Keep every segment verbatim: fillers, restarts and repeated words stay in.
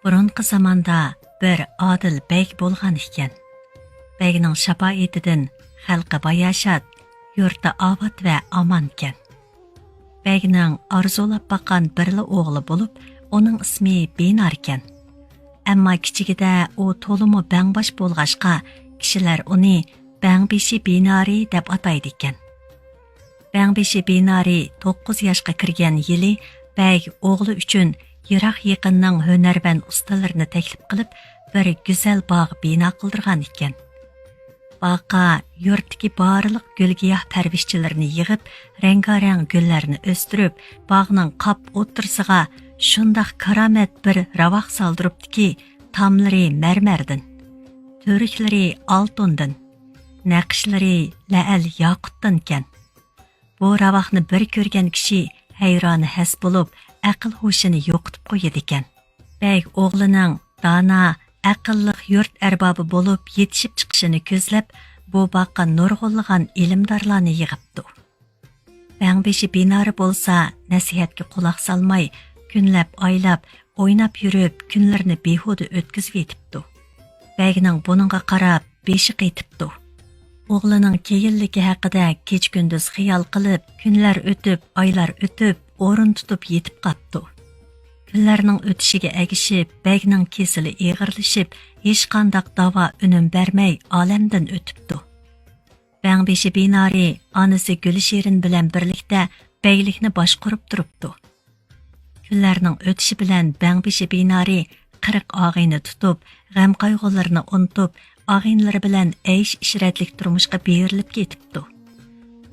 بۇرۇنقى زاماندا بىر ئادىل بەگ بولغان ئىكەن. بەگنىڭ شاپائىتىدىن خەلقى باياشات، يۇرتى ئاۋات ۋە ئامانكەن. بەگنىڭ ئارزۇلاپ باققان بىرلا ئوغلى بولۇپ، ئۇنىڭ ئىسمى بىناركەن. ئەمما كىچىكىدە ئۇ تولىمۇ بەڭباش بولغاچقا، كىشىلەر ئۇنى بەڭبېشى بىنارى دەپ ئاتايدىكەن. بەڭبېشى بىنارى توققۇز ياشقا كىرگەن يىلى بەگ ئوغلى ئۈچۈن يىراق يېقىننىڭ ھۈنەرۋەن ئۇستىلىرىنى تەكلىپ قىلىپ، بىر گۈزەل باغ بىنا قىلدۇرغان ئىكەن. باغقا يۇرتتىكى بارلىق گۈل-گىياھ پەرۋىشچىلىرىنى يىغىپ، رەڭگارەڭ گۈللەرنى ئۆستۈرۈپ، باغنىڭ قاپ ئوتتۇرىسىغا شۇنداق كارامەت بىر راۋاق سالدۇرۇپتىكى، تاملىرى مەرمەردىن، تۈۋرۈكلىرى ئالتۇندىن، نەقىشلىرى لەئەل ياقۇتتىنكەن. بۇ راۋاقنى بىر كۆرگەن كىشى ھەيرانى ھەس بولۇپ، ئەقىل ھوشىنى يوقىتىپ قويىدىكەن. بەگ ئوغلىنىڭ دانا، ئەقىللىق يۇرت ئەربابى بولۇپ يېتىشىپ چىقىشىنى كۆزلەپ، بۇ باغقا نۇرغۇنلىغان ئىلىمدارلارنى يىغىپتۇ. بەڭبېشى بىنارى بولسا نەسىھەتكە قۇلاق سالماي، كۈنلەپ، ئايلاپ، ئويناپ يۈرۈپ، كۈنلىرىنى بىھۇدە ئۆتكۈزۈۋېتىپتۇ. بەگنىڭ بۇنىڭغا قاراپ بېشى قېتىپتۇ. ئوغلىنىڭ كېيىنلىكى ھەققىدە كېچە-كۈندۈز خىيال قىلىپ، كۈنلەر ئۆتۈپ، ئايلار ئۆتۈپ، ئورۇن تۇتۇپ يېتىپ قاپتۇ. كۈنلەرنىڭ ئۆتۈشىگە ئەگىشىپ، بەگنىڭ كېسىلى ئېغىرلىشىپ، ھېچقانداق داۋا ئۈنۈم بەرمەي ئالەمدىن ئۆتۈپتۇ. بەڭبېشى بىنارى ئانىسى گۈلشېرىن بىلەن بىرلىكتە بەگلىكنى باشقۇرۇپ تۇرۇپتۇ. كۈنلەرنىڭ ئۆتۈشى بىلەن بەڭبېشى بىنارى قىرىق ئاغىنە تۇتۇپ، غەم-قايغۇلىرىنى ئۇنتۇپ، ئاغىنىلىرى بىلەن ئەيش-ئىشرەتلىك تۇرمۇشقا بېرىلىپ كېتىپتۇ.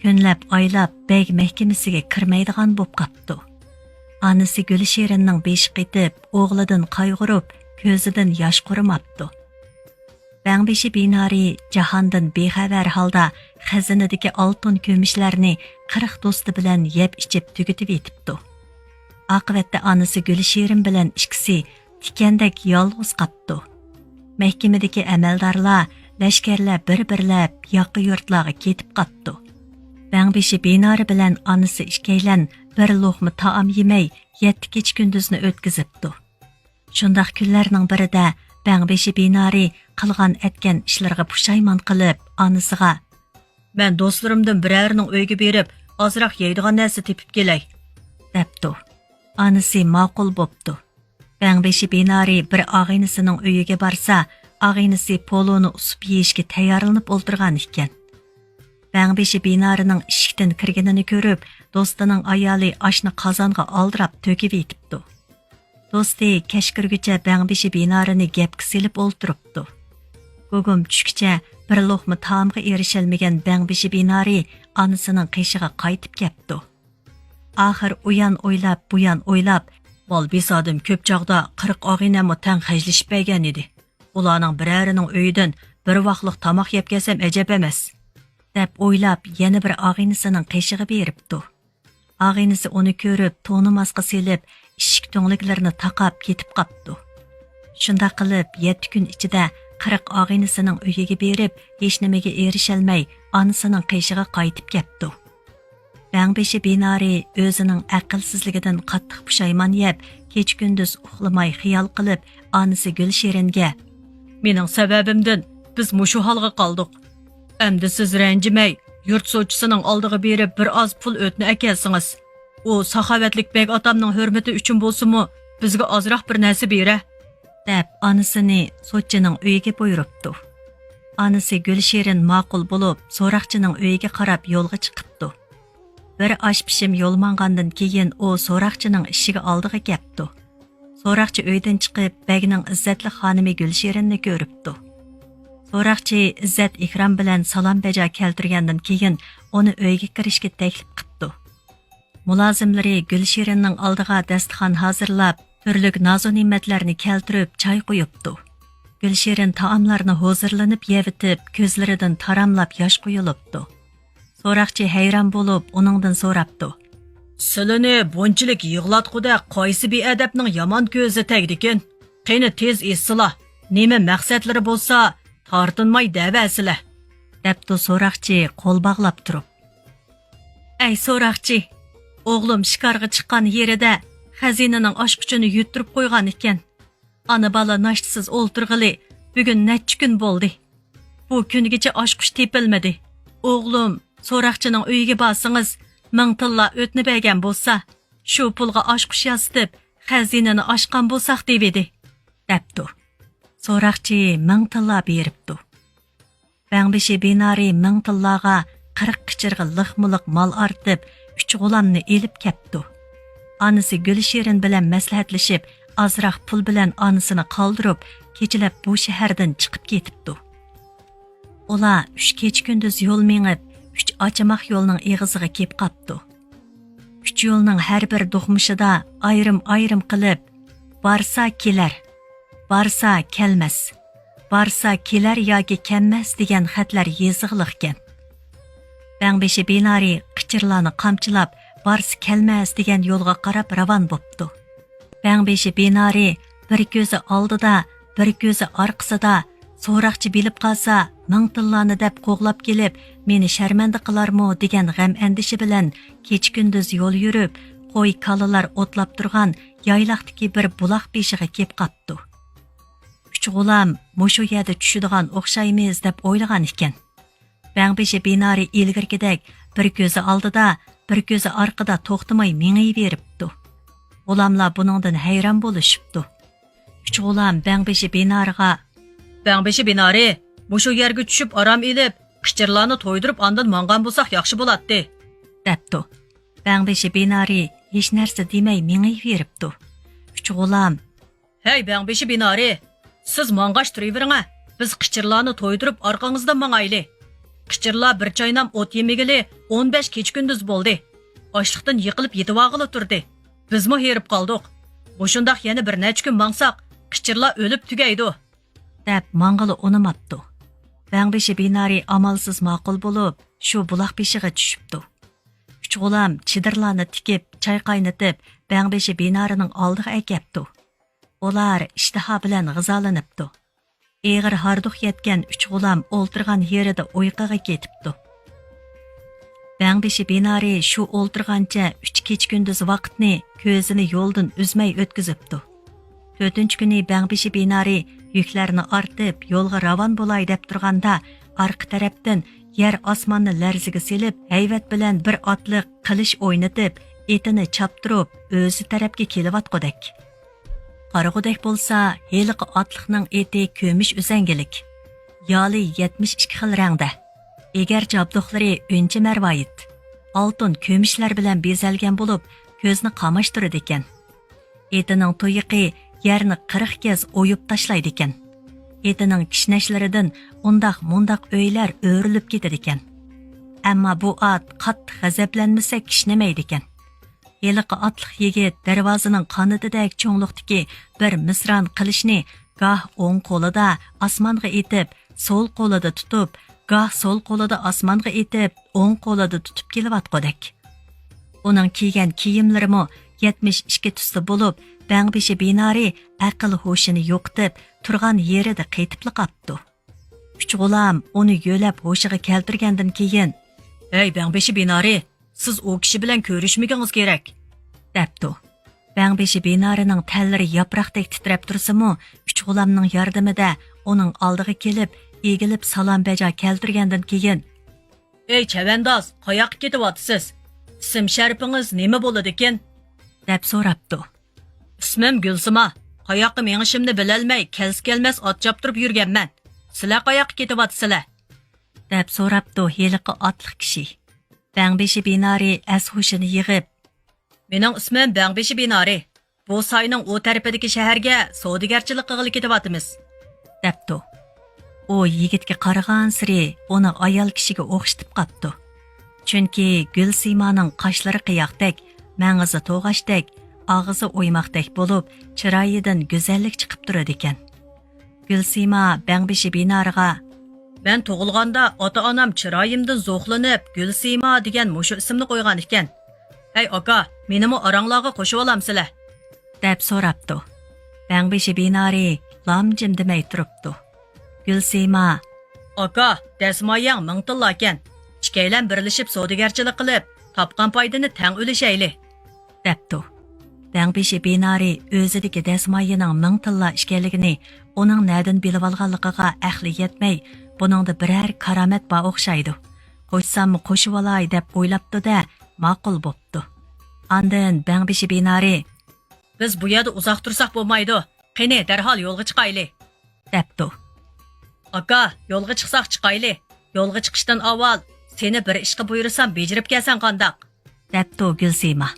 كۈنلەپ، ئايلاپ بەگ مەھكىمىسىگە كىرمەيدىغان بوپ قاپتۇ. ئانىسى گۈلشېرىننىڭ بېشى قېتىپ، ئوغلىدىن قايغۇرۇپ، كۆزىدىن ياش قۇرۇماپتۇ. بەڭبېشى بىنارى جاھاندىن بىخەۋەر ھالدا خەزىنىدىكى ئالتۇن كۈمۈشلەرنى قىرىق دوستى بىلەن يەپ ئىچىپ تۈگىتىۋېتىپتۇ. ئاقىۋەتتە ئانىسى گۈلشېرىن بىلەن ئىككىسى تىكەندەك يالغۇز قاپتۇ. مەھكىمىدىكى ئەمەلدارلار، لەشكەرلەر بىر-بىرلەپ ياقا يۇرتلارغا كېتىپ قاپتۇ. بەڭبېشى بىنارى بىلەن ئانىسى ئىككىيلەن بىر لوقما تائام يېمەي، يەتتە كېچە-كۈندۈزنى ئۆتكۈزۈپتۇ. شۇنداق كۈنلەرنىڭ بىرىدە بەڭبېشى بىنارى قىلغان-ئەتكەن ئىشلىرىغا پۇشايمان قىلىپ، ئانىسىغا، مەن دوستلىرىمدىن بىرەرىنىڭ ئۆيىگە بېرىپ، ئازراق يەيدىغان نەرسە تېپىپ كېلەي، دەپتۇ. ئانىسى ماقۇل بوپتۇ. بەڭبېشى بىنارى بىر ئاغىنىسىنىڭ ئۆيىگە بارسا، ئاغىنىسى پولۇنى ئۇسۇپ يېيىشكە تەييارلىنىپ ئولتۇرغان ئىكەن. بەڭبېشى بىنارىنىڭ ئىشىكتىن كىرگىنىنى كۆرۈپ، دوستىنىڭ ئايالى ئاشنى قازانغا ئالدىراپ تۆكۈۋېتىپتۇ. دوستى كەچ كىرگۈچە بەڭبېشى بىنارىنى گەپكە سېلىپ ئولتۇرۇپتۇ. گۇگۇم چۈشكىچە بىر لوقما تائامغا ئېرىشەلمىگەن بەڭبېشى بىنارى ئانىسىنىڭ قېشىغا قايتىپ كەپتۇ. ئاخىر ئۇيان ئويلاپ، بۇيان ئويلاپ، مال بىسادىم كۆپ چاغدا قىرىق ئاغىنەممۇ تەڭ خەجلىشىپ بەرگەن ئىدى. ئۇلارنىڭ بىرەرىنىڭ ئۆيىدىن بىر ۋاقلىق تاماق يەپ كەلسەم ئەجەب ئەمەس، دەپ ئويلاپ، يەنە بىر ئاغىنىسىنىڭ قېشىغا بېرىپتۇ. ئاغىنىسى ئۇنى كۆرۈپ، تونۇماسقا سېلىپ، ئىشىك تۈڭلۈكلىرىنى تاقاپ كېتىپ قاپتۇ. شۇنداق قىلىپ، يەتتە كۈن ئىچىدە قىرىق ئاغىنىسىنىڭ ئۆيىگە بېرىپ، ھېچنېمىگە ئېرىشەلمەي، ئانىسىنىڭ قېشىغا قايتىپ كەپتۇ. بەڭبېشى بىنارى ئۆزىنىڭ ئەقىلسىزلىكىدىن قاتتىق پۇشايمان يەپ، كېچە-كۈندۈز ئۇخلىماي خىيال قىلىپ، ئانىسى گۈلشېرىنگە، مېنىڭ سەۋەبىمدىن بىز مۇشۇ ھالغا قالدۇق. ئەمدى سىز رەنجىمەي، يۇرت سوتچىسىنىڭ ئالدىغا بېرىپ، بىر ئاز پۇل ئۆتنە ئەكەلسىڭىز، ئۇ ساخاۋەتلىك بەگ ئاتامنىڭ ھۆرمىتى ئۈچۈن بولسىمۇ، بىزگە ئازراق بىر نەرسە بېرە، دەپ، ئانىسىنى سوتچىنىڭ ئۆيىگە بۇيرۇپتۇ. ئانىسى گۈلشېرىن ماقۇل بولۇپ، سوراقچىنىڭ ئۆيىگە قاراپ يولغا چىقىپتۇ. بىر ئاش پىشىم يول ماڭغاندىن كېيىن، ئۇ سوراقچىنىڭ ئىشىك ئالدىغا كەپتۇ. سوراقچى ئۆيدىن چىقىپ، بەگنىڭ ئىززەتلىك خانىمى گۈلشېرىننى كۆرۈپتۇ. سوراقچى ئىززەت-ئىكرام بىلەن سالام-بەجا كەلتۈرگەندىن كېيىن، ئۇنى ئۆيگە كىرىشكە تەكلىپ قىپتۇ. مۇلازىملىرى گۈلشېرىننىڭ ئالدىغا داستىخان ھازىرلاپ، تۈرلۈك نازۇ-نېمەتلەرنى كەلتۈرۈپ، چاي قۇيۇپتۇ. گۈلشېرىن تائاملارنى ھۇزۇرلىنىپ يەۋېتىپ، كۆزلىرىدىن تاراملاپ ياش قۇيۇلۇپتۇ. سوراقچى ھەيران بولۇپ، ئۇنىڭدىن سوراپتۇ. سىلىنى بۇنچىلىك يىغلاتقۇدەك قايسى بىئەدەپنىڭ يامان كۆزى تەگدىكىن؟ قېنى، تېز ئېيتسىلا، نېمە مەقسەتلىرى بولسا، تارتىنماي دەۋەرسىلە، دەپتۇ سوراقچى قول باغلاپ تۇرۇپ. ئەي سوراقچى، ئوغلۇم شىكارغا چىققان يېرىدە خەزىنىنىڭ ئاچقۇچىنى يۈتتۈرۈپ قويغان ئىكەن. ئانا-بالا ناشتىسىز ئولتۇرغىلى بۈگۈن نەچچە كۈن بولدى. بۇ كۈنگىچە ئاچقۇچ تېپىلمىدى. ئوغلۇم، سوراقچىنىڭ ئۆيىگە بارسىڭىز، مىڭ تىللا ئۆتنە بەرگەن بولسا، شۇ پۇلغا ئاچقۇچ ياسىتىپ، خەزىنىنى ئاچقان بولساق دېۋىدى، دەپتۇ. سوراقچى مىڭ تىللا بېرىپتۇ. بەڭبېشى بىنارى مىڭ تىللاغا قىرىق قېچىرغا لىقمۇلىق مال ئارتىپ، ئۈچ غۇلامنى ئېلىپ كەپتۇ. ئانىسى گۈلشېرىن بىلەن مەسلىھەتلىشىپ، ئازراق پۇل بىلەن ئانىسىنى قالدۇرۇپ، كېچىلەپ بۇ شەھەردىن چىقىپ كېتىپتۇ. ئۇلار ئۈچ كېچە-كۈندۈز يول مېڭىپ، ئۈچ ئاچىماق يولنىڭ ئېغىزىغا كېلىپ قاپتۇ. ئۈچ يولنىڭ ھەر بىر دوقمۇشىدا ئايرىم-ئايرىم قىلىپ، «بارسا كېلەر، بارسا كەلمەس، بارسا كېلەر ياكى كەلمەس» دېگەن خەتلەر يېزىقلىقكەن. بەڭبېشى بىنارى قېچىرلارنى قامچىلاپ، «بارسا كەلمەس» دېگەن يولغا قاراپ راۋان بوپتۇ. بەڭبېشى بىنارى بىر كۆزى ئالدىدا، بىر كۆزى ئارقىسىدا، سوراقچى بىلىپ قالسا، مىڭ تىللانى دەپ قوغلاپ كېلىپ، مېنى شەرمەندە قىلارمۇ دېگەن غەم-ئەندىشە بىلەن كېچە-كۈندۈز يول يۈرۈپ، قوي-كالىلار ئوتلاپ تۇرغان يايلاقتىكى بىر بۇلاق بېشىغا كېلىپ قاپتۇ. ئۈچ غۇلام مۇشۇ يەردە چۈشىدىغان ئوخشايمىز دەپ ئويلىغان ئىكەن. بەڭبېشى بىنارى ئىلگىرىكىدەك بىر كۆزى ئالدىدا، بىر كۆزى ئارقىدا توختىماي مېڭىۋېرىپتۇ. غۇلاملار بۇنىڭدىن ھەيران بولۇشۇپتۇ. ئۈچ غۇلام بەڭبېشى بىنارىغا، «بەڭبېشى بىنارى، مۇشۇ يەرگە چۈشۈپ ئارام ئېلىپ، قېچىرلارنى تويدۇرۇپ ئاندىن ماڭغان بولساق ياخشى بولاتتى» دەپتۇ. بەڭبېشى بىنارى ھېچ نەرسە دېمەي مېڭىۋېرىپتۇ. ئۈچ غۇلام، «ھەي، بەڭبېشى بىنارى، سىز ماڭغاچ تۇرۇۋېرىڭە، بىز قېچىرلارنى تويدۇرۇپ ئارقىڭىزدىن ماڭايلى. قېچىرلار بىر چاينام ئوت يېمىگىلى ئون بەش كېچە-كۈندۈز بولدى. ئاچلىقتىن يىقىلىپ يېتىۋالغىلى تۇردى. بىزمۇ ھېرىپ قالدۇق. مۇشۇنداق يەنە بىر نەچچە كۈن ماڭساق، قېچىرلار ئۆلۈپ تۈگەيدۇ» دەپ ماڭغىلى ئۇنىماپتۇ. بەڭبېشى بىنارى ئامالسىز ماقۇل بولۇپ، شۇ بۇلاق بېشىغا چۈشۈپتۇ. ئۈچ غۇلام چېدىرلارنى تىكىپ، چاي قاينىتىپ، بەڭبېشى بىنارىنىڭ ئالدىغا ئەكەپتۇ. ئۇلار ئىشتىھا بىلەن غىزالىنىپتۇ. ئېغىر ھاردۇق يەتكەن ئۈچ غۇلام ئولتۇرغان يېرىدە ئۇيقۇغا كېتىپتۇ. بەڭبېشى بىنارى شۇ ئولتۇرغانچە ئۈچ كېچە-كۈندۈز ۋاقىتنى كۆزىنى يولدىن ئۈزمەي ئۆتكۈزۈپتۇ. تۆتىنچى كۈنى بەڭبېشى بىنارى يۈكلەرنى ئارتىپ، يولغا راۋان بولاي دەپ تۇرغاندا، ئارقا تەرەپتىن يەر ئاسماننى لەرزىگە سېلىپ، ھەيۋەت بىلەن بىر ئاتلىق قىلىچ ئوينىتىپ، ئېتىنى چاپتۇرۇپ، ئۆزى تەرەپكە كېلىۋاتقۇدەك. قارىغۇدەك بولسا، ھېلىقى ئاتلىقنىڭ ئېتى كۆمۈش ئۈزەڭگىلىك، يالى يەتمىش ئىككى خىل رەڭدە. ئېگەر جابدۇقلىرى ئۈنچە مەرۋايىت، ئالتۇن كۈمۈشلەر بىلەن بېزەلگەن بولۇپ، كۆزنى قاماشتۇرىدىكەن. ئېتىنىڭ تۇيىقى يەرنى قىرىق گەز ئويۇپ تاشلايدىكەن. ئېتىنىڭ كىشنەشلىرىدىن ئۇنداق-مۇنداق ئۆيلەر ئۆرۈلۈپ كېتىدىكەن. ئەمما بۇ ئات قاتتىق غەزەپلەنمىسە كىشنىمەيدىكەن. ھېلىقى ئاتلىق يىگىت دەرۋازىنىڭ قانىتىدەك چوڭلۇقتىكى بىر مىسران قىلىچنى گاھ ئوڭ قولىدا ئاسمانغا ئېتىپ، سول قولىدا تۇتۇپ، گاھ سول قولىدا ئاسمانغا ئېتىپ، ئوڭ قولىدا تۇتۇپ كېلىۋاتقۇدەك. ئۇنىڭ كىيگەن كىيىملىرىمۇ يەتمىش ئىككى تۈستە بولۇپ، بەڭبېشى بىنارى ئەقىل ھوشىنى يوقىتىپ، تۇرغان يېرىدە قېتىپلا قاپتۇ. ئۈچ غۇلام ئۇنى يۆلەپ ھوشىغا كەلتۈرگەندىن كېيىن، «ھەي، بەڭبېشى بىنارى، سىز ئۇ كىشى بىلەن كۆرۈشمىگىڭىز كېرەك» دەپتۇ. بەڭبېشى بىنارىنىڭ تەنلىرى ياپراقتەك تىترەپ تۇرسىمۇ، ئۈچ غۇلامنىڭ ياردىمىدە ئۇنىڭ ئالدىغا كېلىپ، ئېگىلىپ سالام بەجا كەلتۈرگەندىن كېيىن، «ئەي چەۋەنداز، قاياققا كېتىۋاتىسىز؟ ئىسىم شەرىپىڭىز نېمە بولىدىكىن؟» دەپ سوراپتۇ. «ئىسمىم گۈلسىما. قاياققا مېڭىشىمنى بىلەلمەي، كەلسە كەلمەس ئات چاپتۇرۇپ يۈرگەنمەن. سىلەر قاياققا كېتىۋاتىسىلەر؟» دەپ سوراپتۇ ھېلىقى ئاتلىق كىشى. بەڭبېشى بىنارى ئەس-ھوشىنى يىغىپ، «مېنىڭ ئىسمىم بەڭبېشى بىنارى. بۇ ساينىڭ ئۇ تەرىپىدىكى شەھەرگە سودىگەرچىلىك قىلغىلى كېتىۋاتىمىز» دەپتۇ. ئۇ يىگىتكە قارىغانسېرى ئۇنى ئايال كىشىگە ئوخشىتىپ قاپتۇ. چۈنكى گۈلسىيمانىڭ قاشلىرى قىياقتەك، مەڭزى توغاچتەك، ئاغزى ئويماقتەك بولۇپ، چىرايىدىن گۈزەللىك چىقىپ تۇرىدىكەن. گۈلسىيما بەڭبېشى بىنارىغا، «مەن تۇغۇلغاندا ئاتا-ئانام چىرايىمدىن زوقلىنىپ، گۈلسىيما دېگەن مۇشۇ ئىسىمنى قويغان ئىكەن. ھەي ئاكا، مېنىمۇ ئاراڭلارغا قوشۇۋالامسىلەر؟» دەپ سوراپتۇ. بەڭبېشى بىنارى لامجىم دېمەي تۇرۇپتۇ. گۈلسىيما، «ئاكا، دەسمايەڭ مىڭ تىللاكەن. ئىككىيلەن بىرلىشىپ سودىگەرچىلىك قىلىپ، تاپقان پايدىنى تەڭ ئۈلۈشەيلى» دەپتۇ. بەڭبېشى بىنارى ئۆزىدىكى دەسمايىنىڭ مىڭ تىللا ئىكەنلىكىنى ئۇنىڭ نەدىن بىلىۋالغانلىقىغا ئەقلى يەتمەي، بۇنىڭدا بىرەر كارامەت بار ئوخشايدۇ. قوشساممۇ قوشۇۋالاي دەپ ئويلاپتۇ-دە، ماقۇل بوپتۇ. ئاندىن بەڭبېشى بىنارى، بىز بۇ يەردە ئۇزاق تۇرساق بولمايدۇ. قېنى، دەرھال يولغا چىقايلى، دەپتۇ. ئاكا، يولغا چىقساق چىقايلى. يولغا چىقىشتىن ئاۋۋال سېنى بىر ئىشقا بۇيرۇسام بېجىرىپ كەلسەڭ قانداق؟ دەپتۇ گۈلسىيما.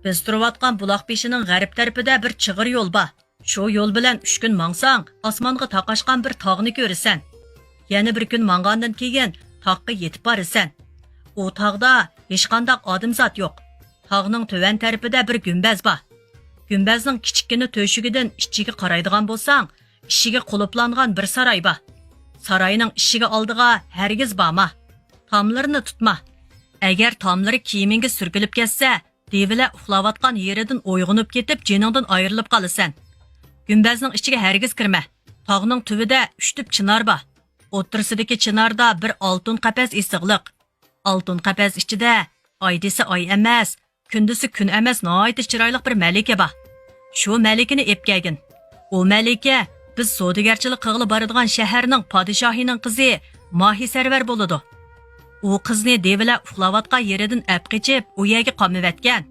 بىز تۇرۇۋاتقان بۇلاق بېشىنىڭ غەرب تەرىپىدە بىر چىغىر يول بار. شۇ يول بىلەن ئۈچ كۈن ماڭساڭ، ئاسمانغا تاقاشقان بىر تاغنى كۆرىسەن. يەنە بىر كۈن ماڭغاندىن كېيىن تاغقا يېتىپ بارىسەن. ئۇ تاغدا ھېچقانداق ئادەمزات يوق. تاغنىڭ تۆۋەن تەرىپىدە بىر گۈمبەز بار. گۈمبەزنىڭ كىچىككىنە تۆشۈكىدىن ئىچىگە قارايدىغان بولساڭ، ئىشىكى قۇلۇپلانغان بىر ساراي بار. ساراينىڭ ئىشىكى ئالدىغا ھەرگىز بارما. تاملىرىنى تۇتما. ئەگەر تاملىرى كىيىمىڭگە سۈركىلىپ كەتسە، دېۋىلەر ئۇخلاۋاتقان يېرىدىن ئويغىنىپ كېتىپ، جېنىڭدىن ئايرىلىپ قالىسەن. گۈمبەزنىڭ ئىچىگە ھەرگىز كىرمە. تاغنىڭ تۈۋىدە ئۈچ تۈپ چىنار بار. ئوتتۇرىسىدىكى چىناردا بىر ئالتۇن قەپەس ئېسىقلىق. ئالتۇن قەپەس ئىچىدە ئاي دېسە ئاي ئەمەس، كۈن دېسە كۈن ئەمەس، ناھايىتى چىرايلىق بىر مەلىكە بار. شۇ مەلىكىنى ئېپ كەلگىن. ئۇ مەلىكە بىز سودىگەرچىلىك قىلغىلى بارىدىغان شەھەرنىڭ پادىشاھىنىڭ قىزى ماھى سەرۋەر بولىدۇ. ئۇ قىزنى دېۋىلەر ئۇخلاۋاتقان يېرىدىن ئەپ قېچىپ، ئۇ يەرگە قامىۋەتكەن.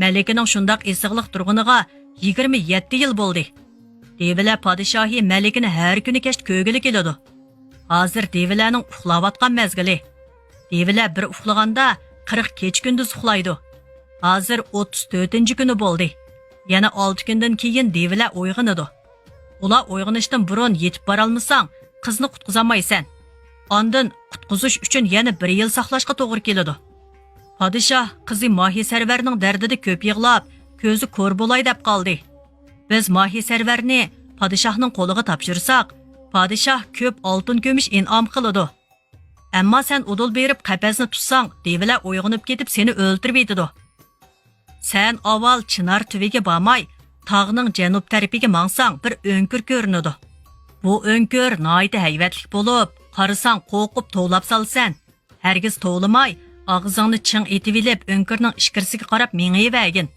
مەلىكىنىڭ شۇنداق ئېسىقلىق تۇرغىنىغا يىگىرمە يەتتە يىل بولدى. دېۋىلەر پادىشاھى مەلىكىنى ھەر كۈنى كەچتە كۆرگىلى كېلىدۇ. ھازىر دېۋىلەرنىڭ ئۇخلاۋاتقان مەزگىلى. دېۋىلەر بىر ئۇخلىغاندا قىرىق كېچە-كۈندۈز ئۇخلايدۇ. ھازىر ئوتتۇز تۆتىنچى كۈنى بولدى. يەنە ئالتە كۈندىن كېيىن دېۋىلەر ئويغىنىدۇ. ئۇلار ئويغىنىشتىن بۇرۇن يېتىپ بارالمىساڭ، قىزنى قۇتقۇزالمايسەن. ئاندىن قۇتقۇزۇش ئۈچۈن يەنە بىر يىل ساقلاشقا توغرا كېلىدۇ. پادىشاھ قىزى ماھى سەرۋەرنىڭ دەردىدە كۆپ يىغلاپ، كۆزى كور بولاي دەپ قالدى. بىز ماھى سەرۋەرنى پادىشاھنىڭ قولىغا تاپشۇرساق، پادىشاھ كۆپ ئالتۇن كۈمۈش ئىنئام قىلىدۇ. ئەمما سەن ئۇدۇل بېرىپ قەپەسنى تۇتساڭ، دېۋىلەر ئويغىنىپ كېتىپ سېنى ئۆلتۈرۈۋېتىدۇ. سەن ئاۋۋال چىنار تۈۋىگە بارماي، تاغنىڭ جەنۇب تەرىپىگە ماڭساڭ، بىر ئۆڭكۈر كۆرۈنىدۇ. بۇ ئۆڭكۈر ناھايىتى ھەيۋەتلىك بولۇپ، قارىساڭ قورقۇپ توۋلاپ سالىسەن. ھەرگىز توۋلىماي، ئاغزىڭنى چىڭ ئېتىۋېلىپ ئۆڭكۈرنىڭ ئىچكىرىسىگە قاراپ مېڭىۋەرگىن.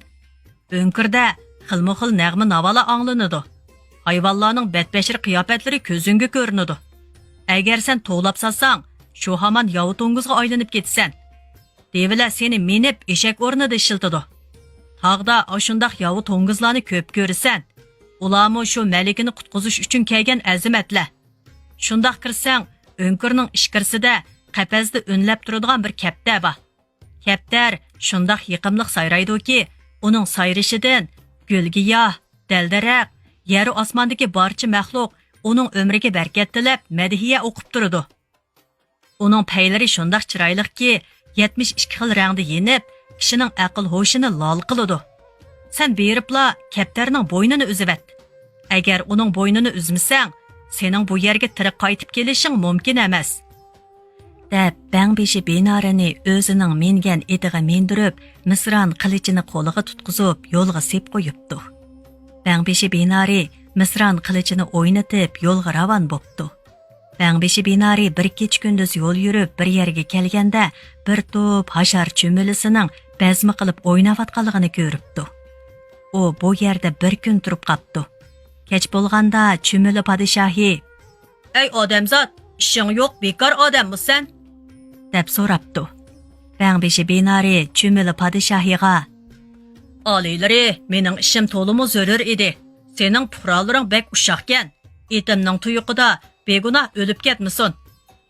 ئۆڭكۈردە خىلمۇ خىل نەغمە ناۋالار ئاڭلىنىدۇ. ھايۋانلارنىڭ بەتبەشىرە قىياپەتلىرى كۆزۈڭگە كۆرۈنىدۇ. ئەگەر سەن توۋلاپ سالساڭ، شۇ ھامان ياۋا توڭگۇزغا ئايلىنىپ كېتىسەن. دېۋىلەر سېنى مىنىپ ئېشەك ئورنىدا ئىشلىتىدۇ. تاغدا ئاشۇنداق ياۋا توڭگۇزلارنى كۆپ كۆرىسەن. ئۇلارمۇ شۇ مەلىكىنى قۇتقۇزۇش ئۈچۈن كەلگەن ئەزىمەتلەر. شۇنداق كىرسەڭ، ئۆڭكۈرنىڭ ئىچكىرىسىدە قەپەستە ئۈنلەپ تۇرىدىغان بىر كەپتەر بار. كەپتەر شۇنداق يېقىملىق سايرايدۇكى، ئۇنىڭ سايرىشىدىن گۈل-گىياھ، دەل-دەرەخ، يەر-ئاسماندىكى بارچە مەخلۇق ئۇنىڭ ئۆمرىگە بەرىكەت تىلەپ، مەدھىيە ئوقۇپ تۇرىدۇ. ئۇنىڭ پەيلىرى شۇنداق چىرايلىقكى، يەتمىش ئىككى خىل رەڭدە يېنىپ، كىشىنىڭ ئەقىل-ھوشىنى لال قىلىدۇ. سەن بېرىپلا كەپتەرنىڭ بوينىنى ئۈزۈۋەت. ئەگەر ئۇنىڭ بوينىنى ئۈزمىسەڭ، سېنىڭ بۇ يەرگە تىرىك قايتىپ كېلىشىڭ مۇمكىن ئەمەس، دەپ، بەڭبېشى بىنارىنى ئۆزىنىڭ مىنگەن ئېتىغا مىندۈرۈپ، مىسران قىلىچىنى قولىغا تۇتقۇزۇپ، يولغا سېلىپ قويۇپتۇ. بەڭبېشى بىنارى مىسران قىلىچىنى ئوينىتىپ، يولغا راۋان بوپتۇ. بەڭبېشى بىنارى بىر كېچە-كۈندۈز يول يۈرۈپ، بىر يەرگە كەلگەندە، بىر توپ ھاشار چۈمۈلىسىنىڭ بەزمە قىلىپ ئويناۋاتقانلىقىنى كۆرۈپتۇ. ئۇ بۇ يەردە بىر كۈن تۇرۇپ قاپتۇ. كەچ بولغاندا چۈمۈلە پادىشاھى، ئەي ئادەمزات، ئىشىڭ يوق، بىكار ئادەممۇ سەن؟ دەپ سوراپتۇ. بەڭبېشى بىنارى چۈمۈلە پادىشاھىغا، ئالىيلىرى، مېنىڭ ئىشىم تولىمۇ زۆرۈر ئىدى. سېنىڭ پۇقرالىرىڭ بەك ئۇششاقكەن. ئېتىمنىڭ تۇيىقىدا بىگۇناھ ئۆلۈپ كەتمىسۇن.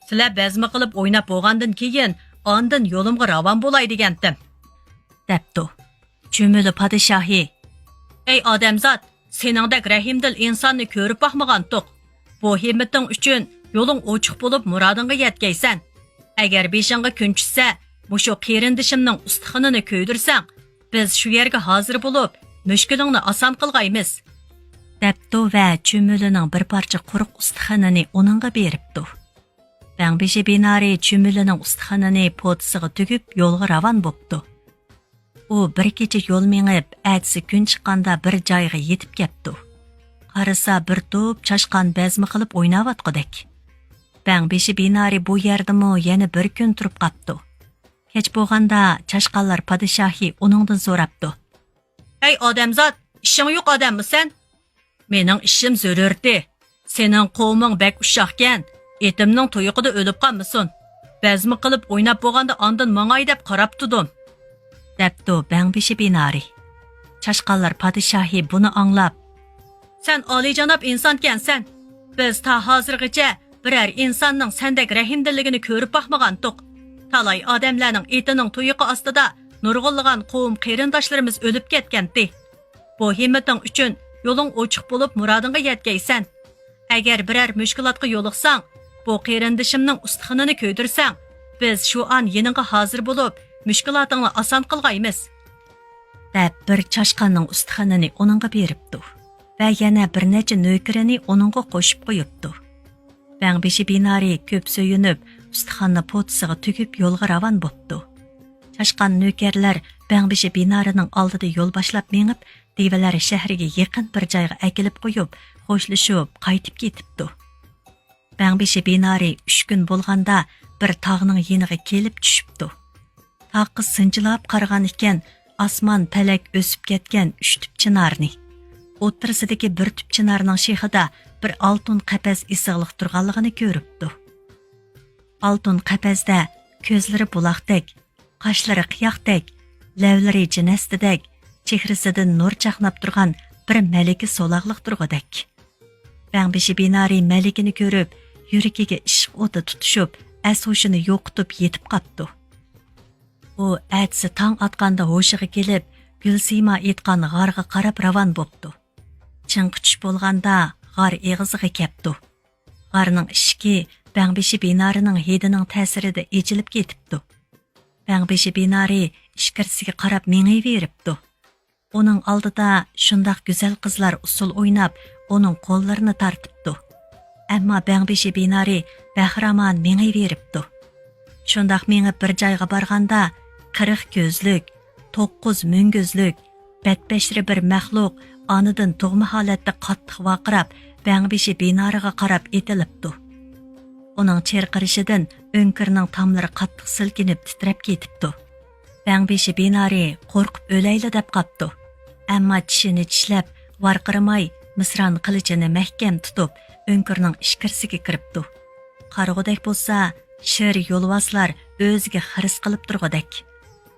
سىلەر بەزمە قىلىپ ئويناپ بولغاندىن كېيىن، ئاندىن يولۇمغا راۋان بولاي دېگەنتىم، دەپتۇ. چۈمۈلە پادىشاھى، ئەي ئادەمزات، سېنىڭدەك رەھىمدىل ئىنساننى كۆرۈپ باقمىغانتۇق. بۇ ھىممىتىڭ ئۈچۈن يولۇڭ ئوچۇق بولۇپ، مۇرادىڭغا يەتكەيسەن. ئەگەر بېشىڭغا كۈن چۈشسە، مۇشۇ قېرىندىشىمنىڭ ئۇستىخىنىنى كۆيدۈرسەڭ، بىز شۇ يەرگە ھازىر بولۇپ، مۈشكۈلۈڭنى ئاسان قىلغايمىز، دەپتۇ ۋە چۈمۈلىنىڭ بىر پارچە قۇرۇق ئۇستىخىنىنى ئۇنىڭغا بېرىپتۇ. بەڭبېشى بىنارى چۈمۈلىنىڭ ئۇستىخىنىنى پوتىسىغا تۈگۈپ، يولغا راۋان بوپتۇ. ئۇ بىر كېچە يول مېڭىپ، ئەتىسى كۈن چىققاندا بىر جايغا يېتىپ كەپتۇ. قارىسا، بىر توپ چاشقان بەزمە قىلىپ ئويناۋاتقۇدەك. بەڭبېشى بىنارى بۇ يەردىمۇ يەنە بىر كۈن تۇرۇپ قاپتۇ. كەچ بولغاندا چاشقانلار پادىشاھى ئۇنىڭدىن سوراپتۇ. ھەي ئادەمزات، ئىشىڭ يوق ئادەممۇ سەن؟ مېنىڭ ئىشىم زۆرۈرتى. سېنىڭ قوۋمۇڭ بەك ئۇششاقكەن، ئېتىمنىڭ تۇيىقىدا ئۆلۈپ قالمىسۇن. بەزمە قىلىپ ئويناپ بولغاندا ئاندىن ماڭاي دەپ قاراپ تۇردۇم، دەپتۇ بەڭبېشى بىنارى. چاشقانلار پادىشاھى بۇنى ئاڭلاپ، سەن ئالىيجاناب ئىنسانكەنسەن. بىز تا ھازىرغىچە بىرەر ئىنساننىڭ سەندەك رەھىمدىللىكىنى كۆرۈپ باقمىغانتۇق. تالاي ئادەملەرنىڭ ئېتىنىڭ تۇيىقى ئاستىدا نۇرغۇنلىغان قوۋم قېرىنداشلىرىمىز ئۆلۈپ كەتكەنتى. بۇ ھىممىتىڭ ئۈچۈن يولۇڭ ئوچۇق بولۇپ مۇرادىڭغا يەتكەيسەن. ئەگەر بىرەر مۈشكۈلاتقا يولۇقساڭ، بۇ قېرىندىشىمنىڭ ئۇستىخىنىنى كۆيدۈرسەڭ، بىز شۇ ئان يېنىڭغا ھازىر بولۇپ، مۈشكۈلاتىڭنى ئاسان قىلغايمىز، دەپ بىر چاشقاننىڭ ئۇستىخىنىنى ئۇنىڭغا بېرىپتۇ ۋە يەنە بىر نەچچە نۆكىرىنى ئۇنىڭغا قوشۇپ قويۇپتۇ. بەڭبېشى بىنارى كۆپ سۆيۈنۈپ، ئۇستىخاننى پوتىسىغا تۈگۈپ يولغا راۋان بوپتۇ. چاشقان نۆكەرلەر بەڭبېشى بىنارىنىڭ ئالدىدا يول باشلاپ مېڭىپ، دىۋىلەر شەھىرىگە يېقىن بىر جايغا ئەكېلىپ قويۇپ، خوشلىشىپ قايتىپ كېتىپتۇ. بەڭبېشى بىنارى ئۈچ كۈن بولغاندا بىر تاغنىڭ يېنىغا كېلىپ چۈشۈپتۇ. تاغقا سىنچىلاپ قارىغان ئىكەن، ئاسمان پەلەك ئۆسۈپ كەتكەن ئۈچ تۈپ چىنارنى. ئوتتۇرىسىدىكى بىر تۈپ چىنارنىڭ شېخىدا بىر ئالتۇن قەپەس ئېسىقلىق تۇرغانلىقىنى كۆرۈپتۇ. ئالتۇن قەپەستە كۆزلىرى بۇلاقتەك، قاشلىرى قىياقتەك، لەۋلىرى جىنەستىدەك، چېھرىسىدىن نۇر چاقناپ تۇرغان بىر مەلىكە سولاقلىق تۇرغۇدەك. بەڭبېشى بىنارى مەلىكىنى كۆرۈپ، يۈرىكىگە ئىشق ئوتى تۇتۇشۇپ، ئەس-ھوشىنى يوقىتىپ يېتىپ قاپتۇ. ئۇ ئەتىسى تاڭ ئاتقاندا ھوشىغا كېلىپ، گۈلسىيما ئېيتقان غارغا قاراپ راۋان بوپتۇ. چىڭقى چۈش بولغاندا غار ئېغىزىغا كەپتۇ. غارنىڭ ئىشىكى بەڭبېشى بىنارىنىڭ ھىدىنىڭ تەسىرىدە ئېچىلىپ كېتىپتۇ. بەڭبېشى بىنارى ئىچكىرىسىگە قاراپ مېڭىۋېرىپتۇ. ئۇنىڭ ئالدىدا شۇنداق گۈزەل قىزلار ئۇسسۇل ئويناپ، ئۇنىڭ قوللىرىنى تارتىپتۇ. ئەمما بەڭبېشى بىنارى بەخىرامان مېڭىۋېرىپتۇ. شۇنداق مېڭىپ بىر جايغا بارغاندا، قىرىق كۆزلۈك، توققۇز مۈڭگۈزلۈك، بەتبەشىرە بىر مەخلۇق ئانىدىن تۇغما ھالەتتە قاتتىق ۋارقىراپ، بەڭبېشى بىنارىغا قاراپ ئېتىلىپتۇ. ئۇنىڭ چىرقىرىشىدىن ئۆڭكۈرنىڭ تاملىرى قاتتىق سىلكىنىپ تىترەپ كېتىپتۇ. بەڭبېشى بىنارى قورقۇپ ئۆلەيلا دەپ قاپتۇ. ئەمما چىشىنى چىشلەپ، ۋارقىرىماي، مىسران قىلىچىنى مەھكەم تۇتۇپ، ئۆڭكۈرنىڭ ئىچكىرىسىگە كىرىپتۇ. قارىغۇدەك بولسا، شىر يولۋاسلار ئۆزىگە خىرىس قىلىپ تۇرغۇدەك.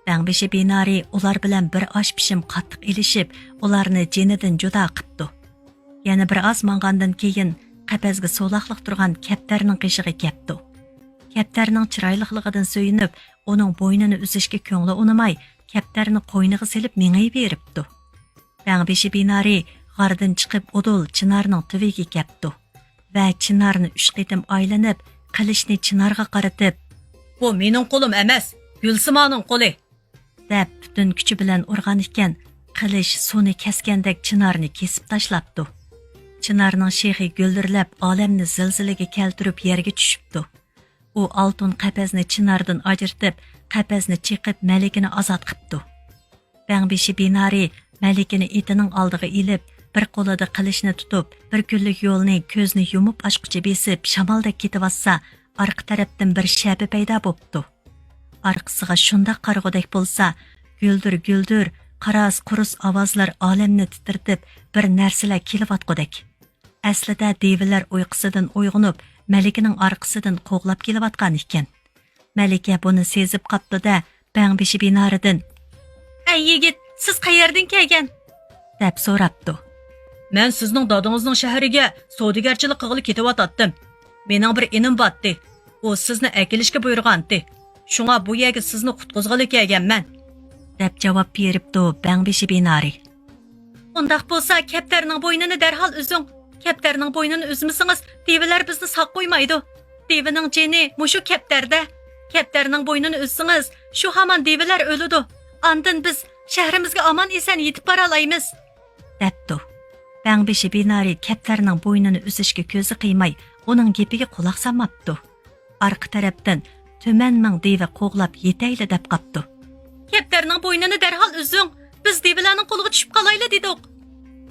بەڭبېشى بىنارى ئۇلار بىلەن بىر ئاش پىشىم قاتتىق ئېلىشىپ، ئۇلارنى جېنىدىن جۇدا قىپتۇ. يەنە بىر ئاز ماڭغاندىن كېيىن، قەپەسكە سولاقلىق تۇرغان كەپتەرنىڭ قېشىغا كەپتۇ. كەپتەرنىڭ چىرايلىقلىقىدىن سۆيۈنۈپ، ئۇنىڭ بوينىنى ئۈزۈشكە كۆڭلى ئۇنىماي، كەپتەرنى قوينىغا سېلىپ مېڭىۋېرىپتۇ. بەڭبېشى بىنارى غاردىن چىقىپ ئۇدۇل چىنارنىڭ تۈۋىگە كەپتۇ ۋە چىنارنى ئۈچ قېتىم ئايلىنىپ، قىلىچنى چىنارغا قارىتىپ، بۇ مېنىڭ قولۇم ئەمەس، گۈلسىمانىڭ قولى، دەپ پۈتۈن كۈچى بىلەن ئۇرغان ئىكەن، قىلىچ سۇنى كەسكەندەك چىنارنى كېسىپ تاشلاپتۇ. چىنارنىڭ شېخى گۈلدۈرلەپ، ئالەمنى زىلزىلىگە كەلتۈرۈپ يەرگە چۈشۈپتۇ. ئۇ ئالتۇن قەپەسنى چىناردىن ئاجرىتىپ، قەپەسنى چېقىپ، مەلىكىنى ئازاد قىپتۇ. بەڭبېشى بىنارى مەلىكىنى ئېتىنىڭ ئالدىغا ئېلىپ، بىر قولىدا قىلىچنى تۇتۇپ، بىر كۈنلۈك يولنى كۆزنى يۇمۇپ ئاچقۇچە بېسىپ، شامالدەك كېتىۋاتسا، ئارقا تەرەپتىن بىر شەپە پەيدا بوپتۇ. ئارقىسىغا شۇنداق قارىغۇدەك بولسا، گۈلدۈر-گۈلدۈر، قاراس-قۇرۇس ئاۋازلار ئالەمنى تىترىتىپ، بىر نەرسىلەر كېلىۋاتقۇدەك. ئەسلىدە دىۋىلەر ئۇيقۇسىدىن ئويغىنىپ، مەلىكىنىڭ ئارقىسىدىن قوغلاپ كېلىۋاتقان ئىكەن. مەلىكە بۇنى سېزىپ قاپتۇ-دە، بەڭبېشى بىنارىدىن، ئەي يىگىت، سىز قەيەردىن كەلگەن؟ دەپ سوراپتۇ. مەن سىزنىڭ دادىڭىزنىڭ شەھىرىگە سودىگەرچىلىك قىلغىلى كېتىۋاتاتتىم. مېنىڭ بىر ئىنىم بارتتى. ئۇ سىزنى ئەكېلىشكە بۇيرۇغانتى. شۇڭا بۇ يەرگە سىزنى قۇتقۇزغىلى كەلگەنمەن، دەپ جاۋاب بېرىپتۇ بەڭبېشى بىنارى. ئۇنداق بولسا، كەپتەرنىڭ بوينىنى دەرھال ئۈزۈڭ. كەپتەرنىڭ بوينىنى ئۈزمىسىڭىز، دىۋىلەر بىزنى ساق قويمايدۇ. دىۋىنىڭ جېنى مۇشۇ كەپتەردە. كەپتەرنىڭ بوينىنى ئۈزسىڭىز، شۇ ھامان دىۋىلەر ئۆلىدۇ. ئاندىن بىز شەھىرىمىزگە ئامان-ئېسەن يېتىپ بارالايمىز، دەپتۇ. بەڭبېشى بىنارى كەپتەرنىڭ بوينىنى ئۈزۈشكە كۆزى قىيماي، ئۇنىڭ گېپىگە قۇلاق سالماپتۇ. ئارقا تەرەپتىن، تۈمەن مىڭ دىۋە قوغلاپ يېتەيلى دەپ قاپتۇ. كەپتەرنىڭ بوينىنى دەرھال ئۈزۈڭ، بىز دىۋىلەرنىڭ قولىغا چۈشۈپ قالايلى دېدۇق،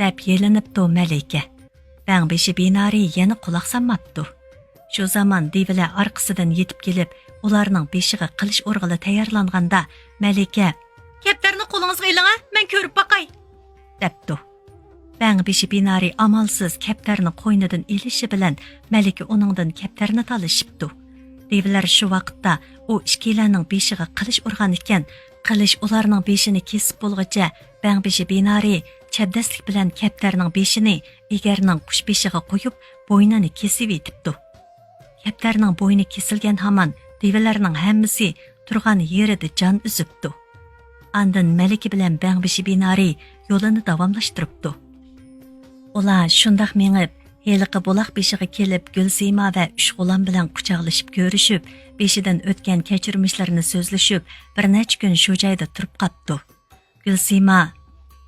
دەپ يېلىنىپتۇ مەلىكە. بەڭبېشى بىنارى يەنە قۇلاق سالماپتۇ. شۇ زامان دىۋىلەر ئارقىسىدىن يېتىپ كېلىپ، ئۇلارنىڭ بېشىغا قىلىچ ئۇرغىلى تەييارلانغاندا، مەلىكە، كەپتەرنى قولىڭىزغا ئېلىڭە، مەن كۆرۈپ باقاي، دەپتۇ. بەڭبېشى بىنارى ئامالسىز كەپتەرنى قوينىدىن ئېلىشى بىلەن مەلىكە ئۇنىڭدىن كەپتەرنى تالىشىپتۇ. دېۋىلەر شۇ ۋاقىتتا ئۇ ئىككىيلەننىڭ بېشىغا قىلىچ ئۇرغان ئىكەن، قىلىچ ئۇلارنىڭ بېشىنى كېسىپ بولغۇچە بەڭبېشى بىنارى چەبدەسلىك بىلەن كەپتەرنىڭ بېشىنى ئېگەرنىڭ قۇش بېشىغا قويۇپ، بوينىنى كېسىۋېتىپتۇ. كەپتەرنىڭ بوينى كېسىلگەن ھامان دېۋىلەرنىڭ ھەممىسى تۇرغان يېرىدە جان ئۈزۈپتۇ. ئاندىن مەلىكە بىلەن بەڭبېشى بىنارى يولىنى داۋاملاشتۇرۇپتۇ. ئۇلار شۇنداق مېڭىپ، ھېلىقى بۇلاق بېشىغا كېلىپ، گۈلسىيما ۋە ئۈچ غۇلام بىلەن قۇچاقلىشىپ كۆرۈشۈپ، بېشىدىن ئۆتكەن كەچۈرمىشلىرىنى سۆزلىشىپ، بىر نەچچە كۈن شۇ جايدا تۇرۇپ قاپتۇ. گۈلسىما،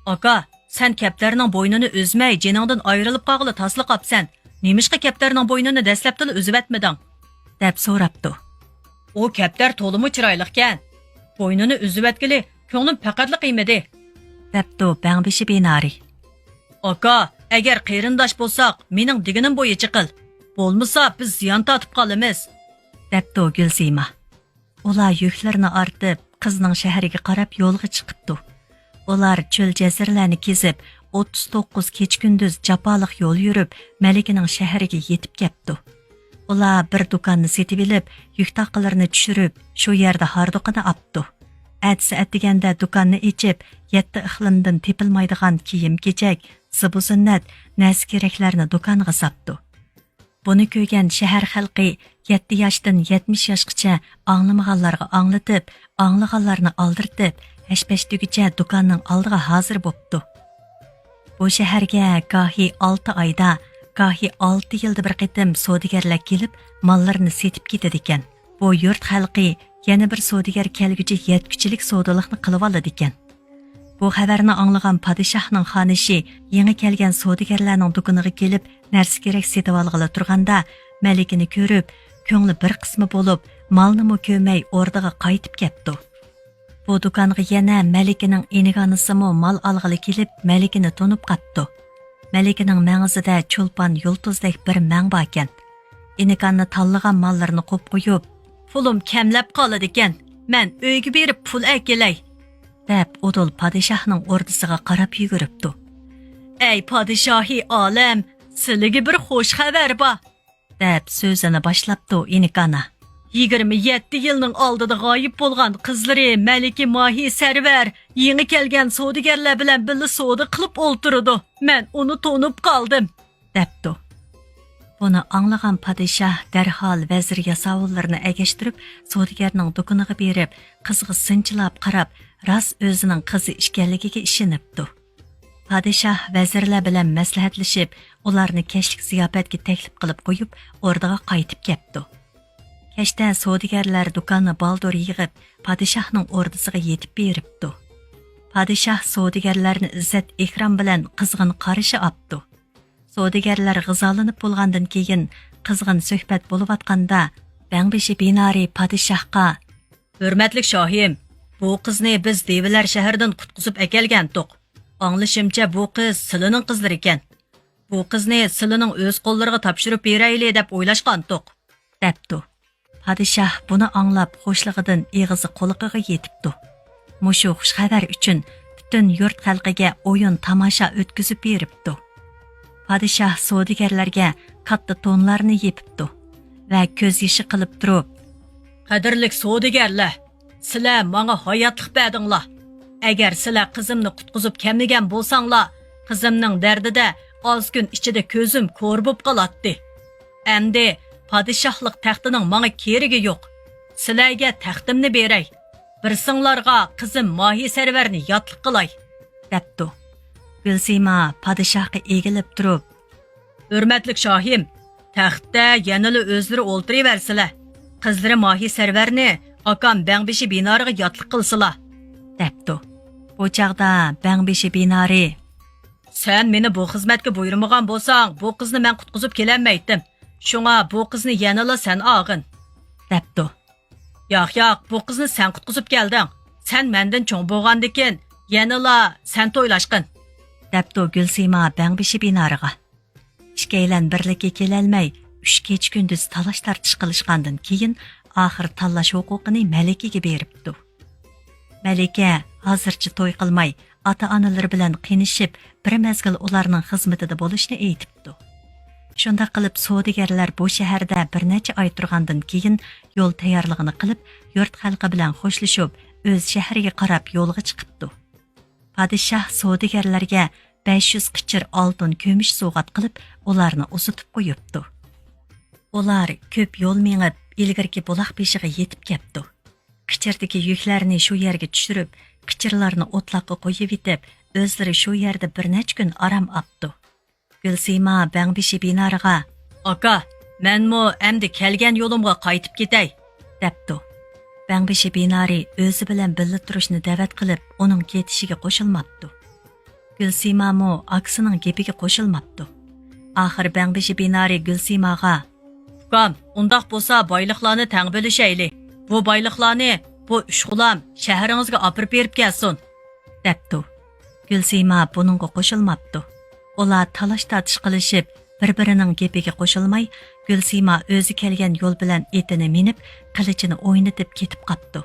ئاكا، سەن كەپتەرنىڭ بوينىنى ئۈزمەي، جېنىڭدىن ئايرىلىپ قالغىلى تاسلا قاپسەن. نېمىشقا كەپتەرنىڭ بوينىنى دەسلەپتىلا ئۈزۈۋەتمىدىڭ؟ دەپ سوراپتۇ. ئۇ كەپتەر تولىمۇ چىرايلىقكەن. بوينىنى ئۈزۈۋەتكىلى كۆڭلۈم پەقەتلا قىيمىدى، دەپتۇ بەڭبېشى بىنارى. ئاكا، ئەگەر قېرىنداش بولساق، مېنىڭ دېگىنىم بويىچە قىل. بولمىسا، بىز زىيان تارتىپ قالىمىز، دەپتۇ گۈلسىما. ئۇلار يۈكلىرىنى ئارتىپ، قىزنىڭ شەھىرىگە قاراپ يولغا چىقىپتۇ. ئۇلار چۆل جەزىرىلەرنى كېزىپ، ئوتتۇز توققۇز كېچە-كۈندۈز جاپالىق يول يۈرۈپ، مەلىكىنىڭ شەھىرىگە يېتىپ كەپتۇ. ئۇلار بىر دۇكاننى سېتىۋېلىپ، يۈك تاقىلىرىنى چۈشۈرۈپ، شۇ يەردە ھاردۇقىنى ئاپتۇ. ئەتىسى ئەتىگەندە دۇكاننى ئېچىپ، يەتتە ئىقلىمدىن تېپىلمايدىغان كىيىم-كېچەك، زىبۇ-زىننەت، نەرسە-كېرەكلەرنى دۇكانغا ساپتۇ. بۇنى كۆرگەن شەھەر خەلقى يەتتە ياشتىن يەتمىش ياشقىچە ئاڭلىمىغانلارغا ئاڭلىتىپ، ئاڭلىغانلارنى ئالدىرىتىپ، ھەش-پەش دېگۈچە دۇكاننىڭ ئالدىغا ھازىر بوپتۇ. بۇ شەھەرگە گاھى ئالتە ئايدا، گاھى ئالتە يىلدا بىر قېتىم سودىگەرلەر كېلىپ، ماللىرىنى سېتىپ كېتىدىكەن. بۇ يۇرت خەلقى يەنە بىر سودىگەر كەلگۈچە يەتكۈچىلىك سودىلىقنى قىلىۋالىدىكەن. بۇ خەۋەرنى ئاڭلىغان پادىشاھنىڭ خانىشى يېڭى كەلگەن سودىگەرلەرنىڭ دۇكىنىغا كېلىپ، نەرسە-كېرەك سېتىۋالغىلى تۇرغاندا، مەلىكىنى كۆرۈپ، كۆڭلى بىر قىسما بولۇپ، مالنىمۇ كۆرمەي ئوردىغا قايتىپ كەپتۇ. بۇ دۇكانغا يەنە مەلىكىنىڭ ئىنىگانىسىمۇ مال ئالغىلى كېلىپ، مەلىكىنى تونۇپ قاپتۇ. مەلىكىنىڭ مەڭزىدە چولپان يۇلتۇزدەك بىر مەڭ باركەن. ئىنىكاننى تاللىغان ماللىرىنى قويۇپ قويۇپ، پۇلۇم كەملەپ قالىدىكەن، مەن ئۆيگە بېرىپ پۇل ئەكېلەي، دەپ ئۇدۇل پادىشاھنىڭ ئوردىسىغا قاراپ يۈگۈرۈپتۇ. ئەي پادىشاھى ئالەم، سىلىگە بىر خوش خەۋەر بار، دەپ سۆزىنى باشلاپتۇ ئىنىكانا. يىگىرمە يەتتە يىلنىڭ ئالدىدا غايىب بولغان قىزلىرى مەلىكە ماھى سەرۋەر يېڭى كەلگەن سودىگەرلەر بىلەن بىللە سودا قىلىپ ئولتۇرىدۇ. مەن ئۇنى تونۇپ قالدىم، دەپتۇ. بۇنى ئاڭلىغان پادىشاھ دەرھال ۋەزىر ياساۋۇللىرىنى ئەگەشتۈرۈپ، سودىگەرنىڭ دۇكىنىغا بېرىپ، قىزغا سىنچىلاپ قاراپ، راست ئۆزىنىڭ قىزى ئىكەنلىكىگە ئىشىنىپتۇ. پادىشاھ ۋەزىرلەر بىلەن مەسلىھەتلىشىپ، ئۇلارنى كەچلىك زىياپەتكە تەكلىپ قىلىپ قويۇپ، ئوردىغا قايتىپ كەپتۇ. كەچتە سودىگەرلەر دۇكاننى بالدۇر يىغىپ، پادىشاھنىڭ ئوردىسىغا يېتىپ بېرىپتۇ. پادىشاھ سودىگەرلەرنى ئىززەت-ئىكرام بىلەن قىزغىن قارشى ئاپتۇ. سودىگەرلەر غىزالىنىپ بولغاندىن كېيىن، قىزغىن سۆھبەت بولۇۋاتقاندا، بەڭبېشى بىنارى پادىشاھقا، ھۆرمەتلىك شاھىم، بۇ قىزنى بىز دېۋىلەر شەھىرىدىن قۇتقۇزۇپ ئەكەلگەنتۇق. ئاڭلىشىمچە، بۇ قىز سىلىنىڭ قىزلىرى ئىكەن. بۇ قىزنى سىلىنىڭ ئۆز قوللىرىغا تاپشۇرۇپ بېرەيلى دەپ ئويلاشقانتۇق، دەپتۇ. پادىشاھ بۇنى ئاڭلاپ، خۇشلۇقىدىن ئېغىزى قۇلىقىغا يېتىپتۇ. مۇشۇ خۇش خەۋەر ئۈچۈن پۈتۈن يۇرت خەلقىگە ئويۇن تاماشا ئۆتكۈزۈپ بېرىپتۇ. پادىشاھ سودىگەرلەرگە كاتتا تونلارنى يېپىپتۇ ۋە كۆز يېشى قىلىپ تۇرۇپ، قەدىرلىك سودىگەرلەر، سىلەر ماڭا ھاياتلىق بەردىڭلار. ئەگەر سىلەر قىزىمنى قۇتقۇزۇپ كەلمىگەن بولساڭلار، قىزىمنىڭ دەردىدە ئاز كۈن ئىچىدە كۆزۈم كور بولۇپ قالاتتى. ئەمدى پادىشاھلىق تەختىنىڭ ماڭا كېرىكى يوق. سىلەرگە تەختىمنى بېرەي. بىرسىڭلارغا قىزىم ماھى سەرۋەرنى ياتلىق قىلاي، دەپتۇ. گۈلسىما پادىشاھقا ئېگىلىپ تۇرۇپ، ھۆرمەتلىك شاھىم، تەختتە يەنىلا ئۆزلىرى ئولتۇرۇۋەرسىلە. قىزلىرى ماھى سەرۋەرنى ئاكام بەڭبېشى بىنارىغا ياتلىق قىلسىلا، دەپتۇ. بۇ چاغدا بەڭبېشى بىنارى، سەن مېنى بۇ خىزمەتكە بۇيرۇمىغان بولساڭ، بۇ قىزنى مەن قۇتقۇزۇپ كېلەلمەيتتىم. شۇڭا بۇ قىزنى يەنىلا سەن ئالغىن، دەپتۇ. ياق، ياق، بۇ قىزنى سەن قۇتقۇزۇپ كەلدىڭ. سەن مەندىن چوڭ بولغاندىكىن، يەنىلا سەن تويلاشقىن، دەپتۇ گۈلسىما بەڭبېشى بىنارىغا. ئىككىيلەن بىرلىككە كېلەلمەي، ئۈچ كېچە-كۈندۈز تالاش-تارتىش قىلىشقاندىن كېيىن، ئاخىر تاللاش ھوقۇقىنى مەلىكىگە بېرىپتۇ. مەلىكە ھازىرچە توي قىلماي، ئاتا-ئانىلىرى بىلەن قېنىشىپ، بىر مەزگىل ئۇلارنىڭ خىزمىتىدە بولۇشنى ئېيتىپتۇ. شۇنداق قىلىپ، سودىگەرلەر بۇ شەھەردە بىر نەچچە ئاي تۇرغاندىن كېيىن، يول تەييارلىقىنى قىلىپ، يۇرت خەلقى بىلەن خوشلىشىپ، ئۆز شەھىرىگە قاراپ يولغا چىقىپتۇ. پادىشاھ سودىگەرلەرگە بەش يۈز قېچىر ئالتۇن، كۈمۈش سوۋغات قىلىپ، ئۇلارنى ئۇزىتىپ قويۇپتۇ. ئۇلار كۆپ يول مېڭىپ، ئىلگىرىكى بۇلاق بېشىغا يېتىپ كەپتۇ. قېچىردىكى يۈكلەرنى شۇ يەرگە چۈشۈرۈپ، قېچىرلارنى ئوتلاققا قويۇۋېتىپ، ئۆزلىرى شۇ يەردە بىر نەچچە كۈن ئارام ئاپتۇ. گۈلسىما بەڭبېشى بىنارىغا، «ئاكا، مەنمۇ ئەمدى كەلگەن يولۇمغا قايتىپ كېتەي» دەپتۇ. بەڭبېشى بىنارى ئۆزى بىلەن بىللە تۇرۇشنى دەۋەت قىلىپ، ئۇنىڭ كېتىشىگە قوشۇلماپتۇ. گۈلسىمامۇ ئاكىسىنىڭ گېپىگە قوشۇلماپتۇ. ئاخىر بەڭبېشى بىنارى گۈلسىماغا، «ئۇكام، ئۇنداق بولسا بايلىقلارنى تەڭ بۆلۈشەيلى. بۇ بايلىقلارنى بۇ ئۈچ غۇلام شەھىرىڭىزگە ئاپىرىپ بېرىپ كەلسۇن» دەپتۇ. گۈلسىما بۇنىڭغا قوشۇلماپتۇ. ئۇلار تالاش-تارتىش قىلىشىپ، بىر-بىرىنىڭ گېپىگە قوشۇلماي، گۈلسىما ئۆزى كەلگەن يول بىلەن ئېتىنى مىنىپ، قىلىچىنى ئوينىتىپ كېتىپ قاپتۇ.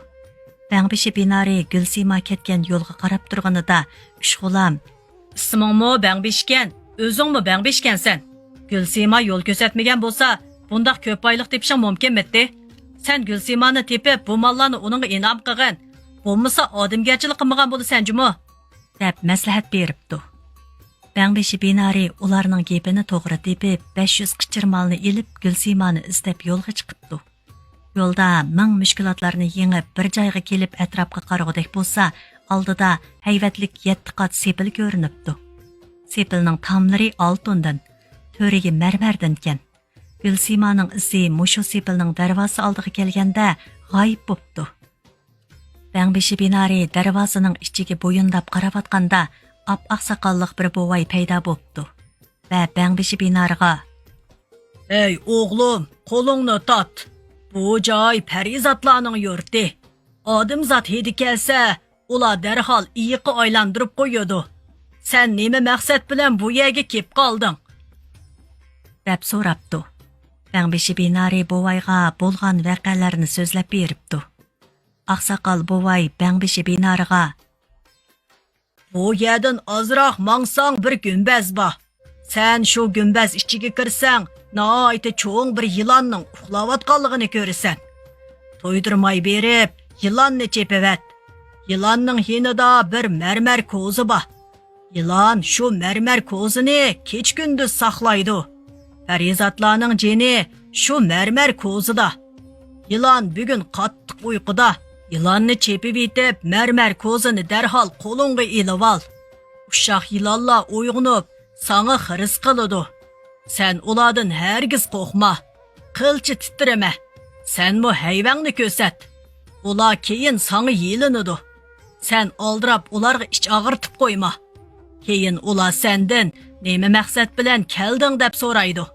بەڭبېشى بىنارى گۈلسىما كەتكەن يولغا قاراپ تۇرغىنىدا، ئۈچ غۇلام، «ئىسمىڭمۇ بەڭبېشىكەن، ئۆزۈڭمۇ بەڭبېشىكەنسەن. گۈلسىما يول كۆرسەتمىگەن بولسا، بۇنداق كۆپ بايلىق تېپىشىڭ مۇمكىنمىتتى؟ سەن گۈلسىمانى تېپىپ، بۇ ماللارنى ئۇنىڭغا ئىنئام قىلغىن. بولمىسا ئادەمگەرچىلىك قىلمىغان بولىسەن جۇمۇ» دەپ مەسلىھەت بېرىپتۇ. بەڭبېشى بىنارى ئۇلارنىڭ گېپىنى توغرا تېپىپ، بەش يۈز قېچىر مالنى ئېلىپ، گۈلسىمانى ئىزدەپ يولغا چىقىپتۇ. يولدا مىڭ مۈشكۈلاتلارنى يېڭىپ، بىر جايغا كېلىپ ئەتراپقا قارىغۇدەك بولسا، ئالدىدا ھەيۋەتلىك يەتتە قات سېپىل كۆرۈنۈپتۇ. سېپىلنىڭ تاملىرى ئالتۇندىن، تۆرىگى مەرمەردىنكەن. گۈلسىمانىڭ ئىزى مۇشۇ سېپىلنىڭ دەرۋازىسى ئالدىغا كەلگەندە غايىب بوپتۇ. بەڭبېشى بىنارى دەرۋازىنىڭ ئىچىگە بويۇنداپ قاراۋاتقاندا، ئاپئاق ساقاللىق بىر بوۋاي پەيدا بوپتۇ ۋە بەڭبېشى بىنارىغا، «ھەي ئوغلۇم، قولۇڭنى تارت. بۇ جاي پەرىزاتلارنىڭ يۇرتى. ئادەمزات ھىدى كەلسە، ئۇلار دەرھال ئېيىققا ئايلاندۇرۇپ قويىدۇ. سەن نېمە مەقسەت بىلەن بۇ يەرگە كېلىپ قالدىڭ؟» دەپ سوراپتۇ. بەڭبېشى بىنارى بوۋايغا بولغان ۋەقەلەرنى سۆزلەپ بېرىپتۇ. ئاقساقال بوۋاي بەڭبېشى بىنارىغا، «بۇ يەردىن ئازراق ماڭساڭ بىر گۈمبەز بار. سەن شۇ گۈمبەز ئىچىگە كىرسەڭ، ناھايىتى چوڭ بىر يىلاننىڭ ئۇخلاۋاتقانلىقىنى كۆرىسەن. تۇيدۇرماي بېرىپ، يىلاننى چېپىۋەت. يىلاننىڭ يېنىدا بىر مەرمەر كوزا بار. يىلان شۇ مەرمەر كوزىنى كېچە-كۈندۈز ساقلايدۇ. پەرىزاتلارنىڭ جېنى شۇ مەرمەر كوزىدا. يىلان بۈگۈن قاتتىق ئۇيقۇدا. يىلاننى چېپىۋېتىپ، مەرمەر كوزىنى دەرھال قولۇڭغا ئېلىۋال. ئۇششاق يىلانلار ئويغىنىپ، ساڭا خىرىس قىلىدۇ. سەن ئۇلاردىن ھەرگىز قورقما. قىلچە تىترىمە. سەنمۇ ھەيۋەڭنى كۆرسەت. ئۇلار كېيىن ساڭا يېلىنىدۇ. سەن ئالدىراپ ئۇلارغا ئىچ ئاغرىتىپ قويما. كېيىن ئۇلار سەندىن، نېمە مەقسەت بىلەن كەلدىڭ دەپ سورايدۇ.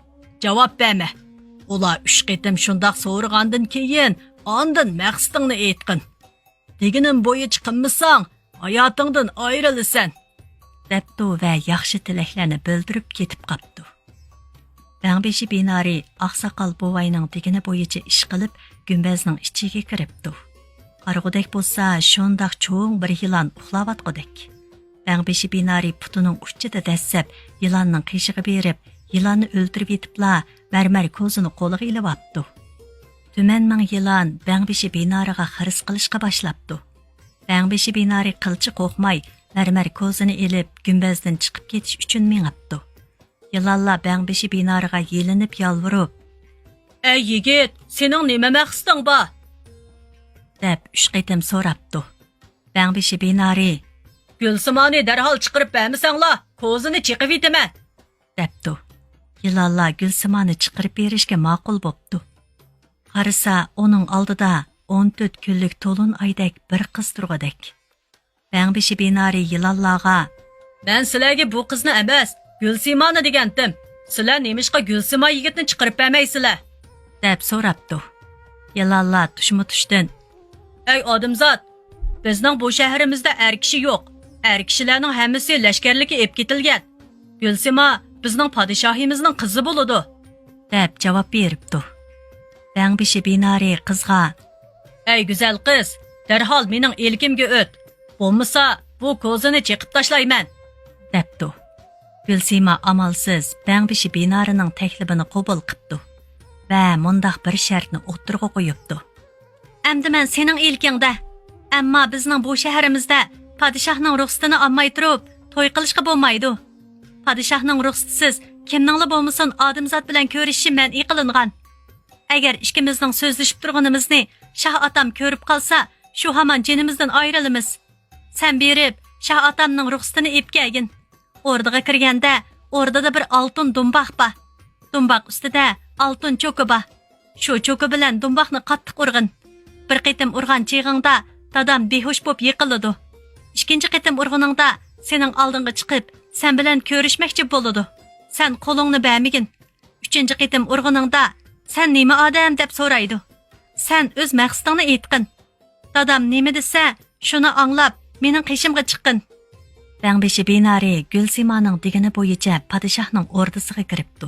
جاۋاب بەرمە. ئۇلار ئۈچ قېتىم شۇنداق سورىغاندىن كېيىن، ئاندىن مەقسىتىڭنى ئېيتقىن. دېگىنىم بويىچە قىلمىساڭ، ھاياتىڭدىن ئايرىلىسەن» دەپتۇ ۋە ياخشى تىلەكلەرنى بىلدۈرۈپ كېتىپ قاپتۇ. بەڭبېشى بىنارى ئاقساقال بوۋاينىڭ دېگىنى بويىچە ئىش قىلىپ، گۈمبەزنىڭ ئىچىگە كىرىپتۇ. قارىغۇدەك بولسا، شۇنداق چوڭ بىر يىلان ئۇخلاۋاتقۇدەك. بەڭبېشى بىنارى پۇتىنىڭ ئۇچىدا دەسسەپ، يىلاننىڭ قېشىغا بېرىپ، يىلاننى ئۆلتۈرۈۋېتىپلا، مەرمەر كوزىنى قولىغا ئېلىۋاپتۇ. تۈمەن مىڭ يىلان بەڭبېشى بىنارىغا خىرىس قىلىشقا باشلاپتۇ. بەڭبېشى بىنارى قىلچە قورقماي، مەرمەر كوزىنى ئېلىپ، گۈمبەزدىن چىقىپ كېتىش ئۈچۈن مېڭىپتۇ. يىلانلار بەڭبېشى بىنارىغا يېلىنىپ يالۋۇرۇپ، «ئەي يىگىت، سېنىڭ نېمە مەقسىتىڭ بار؟» دەپ ئۈچ قېتىم سوراپتۇ. بەڭبېشى بىنارى، «گۈلسىمانى دەرھال چىقىرىپ بەرمىسەڭلار، كوزىنى چېقىۋېتىمەن» دەپتۇ. يىلانلار گۈلسىمانى چىقىرىپ بېرىشكە ماقۇل بوپتۇ. قارىسا، ئۇنىڭ ئالدىدا ئون تۆت كۈنلۈك تولۇن ئايدەك بىر قىز تۇرغۇدەك. بەڭبېشى بىنارى يىلانلارغا، «مەن سىلەرگە بۇ قىزنى ئەمەس، گۈلسىمانى دېگەنتىم. سىلەر نېمىشقا گۈلسىما يىگىتنى چىقىرىپ بەرمەيسىلەر؟» دەپ سوراپتۇ. يىلانلار تۇشمۇتۇشتىن، «ئەي ئادەمزات، بىزنىڭ بۇ شەھىرىمىزدە ئەر كىشى يوق. ئەر كىشىلەرنىڭ ھەممىسى لەشكەرلىككە ئېلىپ كېتىلگەن. گۈلسىما بىزنىڭ پادىشاھىمىزنىڭ قىزى بولىدۇ» دەپ جاۋاب بېرىپتۇ. بەڭبېشى بىنارى قىزغا، «ئەي گۈزەل قىز، دەرھال مېنىڭ ئىلكىمگە ئۆت. بولمىسا، بۇ كوزىنى چېقىپ تاشلايمەن!» دەپتۇ. گۈلسىما ئامالسىز بەڭبېشى بىنارىنىڭ تەكلىپىنى قوبۇل قىپتۇ ۋە مۇنداق بىر شەرتنى ئوتتۇرىغا قويۇپتۇ. «ئەمدى مەن سېنىڭ ئىلكىڭدە. ئەمما بىزنىڭ بۇ شەھىرىمىزدە پادىشاھنىڭ رۇخسىتىنى ئالماي تۇرۇپ توي قىلىشقا بولمايدۇ. پادىشاھنىڭ رۇخسىتىسىز كىمنىڭلا بولمىسۇن ئادەمزات بىلەن كۆرۈشۈشى مەنئى قىلىنغان. ئەگەر ئىككىمىزنىڭ سۆزلىشىپ تۇرغىنىمىزنى شاھ ئاتام كۆرۈپ قالسا، شۇ ھامان جېنىمىزدىن ئايرىلىمىز. سەن بېرىپ، شاھ ئاتامنىڭ رۇخسىتىنى ئېلىپ كەلگىن. ئوردىغا كىرگەندە، ئوردىدا بىر ئالتۇن دۇمباق بار. دۇمباق ئۈستىدە ئالتۇن چوكا بار. شۇ چوكا بىلەن دۇمباقنى قاتتىق ئۇرغىن. بىر قېتىم ئۇرغان چېغىڭدا دادام بىھوش بوپ يىقىلىدۇ. ئىككىنچى قېتىم ئۇرغىنىڭدا سېنىڭ ئالدىڭغا چىقىپ، سەن بىلەن كۆرۈشمەكچى بولىدۇ. سەن قولۇڭنى بەرمىگىن. ئۈچىنچى قېتىم ئۇرغىنىڭدا سەن نېمە ئادەم دەپ سورايدۇ. سەن ئۆز مەقسىتىڭنى ئېيتقىن. دادام نېمە دېسە، شۇنى ئاڭلاپ، مېنىڭ قېشىمغا چىققىن.» بەڭبېشى بىنارى گۈلسىمانىڭ دېگىنى بويىچە پادىشاھنىڭ ئوردىسىغا كىرىپتۇ.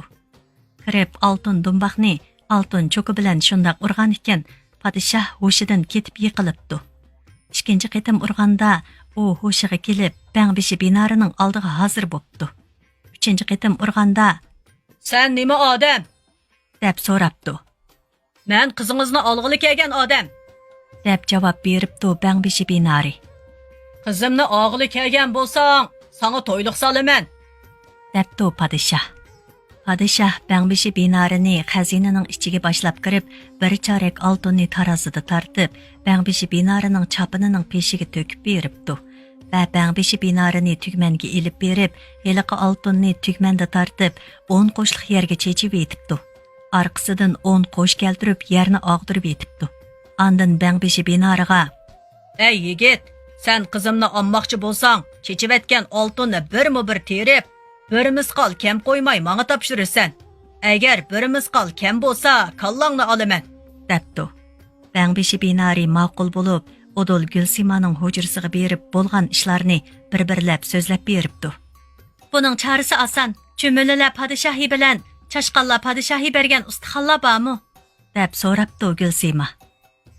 كىرىپ ئالتۇن دۇمباقنى ئالتۇن چوكا بىلەن شۇنداق ئۇرغان ئىكەن، پادىشاھ ھوشىدىن كېتىپ يىقىلىپتۇ. ئىككىنچى قېتىم ئۇرغاندا ئۇ ھوشىغا كېلىپ، بەڭبېشى بىنارىنىڭ ئالدىغا ھازىر بوپتۇ. ئۈچىنچى قېتىم ئۇرغاندا، «سەن نېمە ئادەم؟» دەپ سوراپتۇ. «مەن قىزىڭىزنى ئالغىلى كەلگەن ئادەم.» دەپ جاۋاب بېرىپتۇ بەڭبېشى بىنارى. «قىزىمنى ئالغىلى كەلگەن بولساڭ، ساڭا تويلۇق سالىمەن.» دەپتۇ پادىشاھ. پادىشاھ بەڭبېشى بىنارىنى خەزىنىنىڭ ئىچىگە باشلاپ كىرىپ، بىر چارەك ئالتۇننى تارازىدا تارتىپ، بەڭبېشى بىنارىنىڭ چاپىنىنىڭ پېشىگە تۆكۈپ بېرىپتۇ ۋە بەڭبېشى بىنارىنى تۈگمەنگە ئېلىپ بېرىپ، ھېلىقى ئالتۇننى تۈگمەندە تارتىپ، ئون قوشلۇق يەرگە چېچىۋېتىپتۇ. ئارقىسىدىن ئون قوش كەلتۈرۈپ يەرنى ئاغدۇرۇۋېتىپتۇ. ئاندىن بەڭبېشى بىنارىغا، «ئەي يىگىت، سەن قىزىمنى ئالماقچى بولساڭ، چېچىۋەتكەن ئالتۇننى بىرمۇ بىر تېرىپ، بىر مىسقال كەم قويماي ماڭا تاپشۇرىسەن. ئەگەر بىر مىسقال كەم بولسا، كاللاڭنى ئالىمەن.» دەپتۇ. بەڭبېشى بىنارى ماقۇل بولۇپ، ئۇدۇل گۈلسىمانىڭ ھۇجرىسىغا بېرىپ بولغان ئىشلارنى بىر-بىرلەپ سۆزلەپ بېرىپتۇ. «بۇنىڭ چارىسى ئاسان. چۈمۈلىلەر پادىشاھى بىلەن چاشقانلار پادىشاھى بەرگەن ئۇستىخانلار بارمۇ؟» دەپ سوراپتۇ گۈلسىما.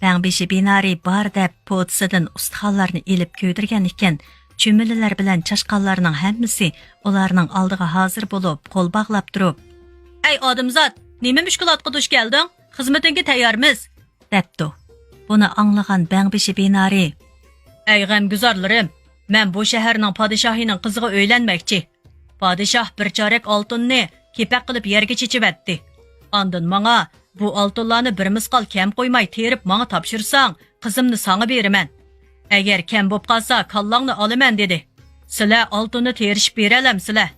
بەڭبېشى بىنارى بار دەپ پوتىسىدىن ئۇستىخانلارنى ئېلىپ كۆيدۈرگەن ئىكەن، چۈمۈلىلەر بىلەن چاشقانلارنىڭ ھەممىسى ئۇلارنىڭ ئالدىغا ھازىر بولۇپ، قول باغلاپ تۇرۇپ، «ئەي ئادەمزات، نېمە مۈشكۈلاتقا دۇچ كەلدىڭ؟ خىزمىتىڭگە تەييارمىز.» دەپتۇ. بۇنى ئاڭلىغان بەڭبېشى بىنارى، «ئەي غەمگۈزارلىرىم، مەن بۇ شەھەرنىڭ پادىشاھىنىڭ قىزىغا ئۆيلەنمەكچى. پادىشاھ بىر چارەك ئالتۇننى كېپەك قىلىپ يەرگە چېچىۋەتتى. ئاندىن ماڭا، بۇ ئالتۇنلارنى بىر مىسقال كەم قويماي تېرىپ ماڭا تاپشۇرساڭ، قىزىمنى ساڭا بېرىمەن. ئەگەر كەم بوپ قالسا، كاللاڭنى ئالىمەن» دېدى. «سىلەر ئالتۇننى تېرىشىپ بېرەلەمسىلەر؟»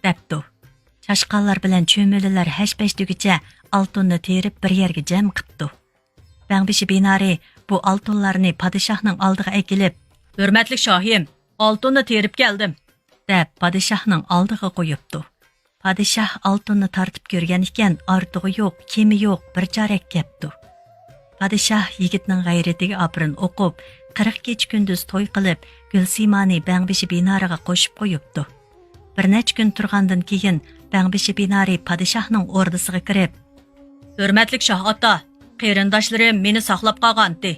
دەپتۇ. چاشقانلار بىلەن چۈمۈلىلەر ھەش-پەش دېگۈچە ئالتۇننى تېرىپ بىر يەرگە جەم قىپتۇ. بەڭبېشى بىنارى بۇ ئالتۇنلارنى پادىشاھنىڭ ئالدىغا ئەكېلىپ، «ھۆرمەتلىك شاھىم، ئالتۇننى تېرىپ كەلدىم.» دەپ پادىشاھنىڭ ئالدىغا قويۇپتۇ. پادىشاھ ئالتۇننى تارتىپ كۆرگەن ئىكەن، ئارتۇقى يوق، كېمى يوق، بىر چارەك كەپتۇ. پادىشاھ يىگىتنىڭ غەيرىتىگە ئاپىرىن ئوقۇپ، قىرىق كېچە-كۈندۈز توي قىلىپ، گۈلسىمانى بەڭبېشى بىنارىغا قوشۇپ قويۇپتۇ. بىر نەچچە كۈن تۇرغاندىن كېيىن، بەڭبېشى بىنارى پادىشاھنىڭ ئوردىسىغا كىرىپ، «ھۆرمەتلىك شاھ ئاتا، قېرىنداشلىرىم مېنى ساقلاپ قالغانتى.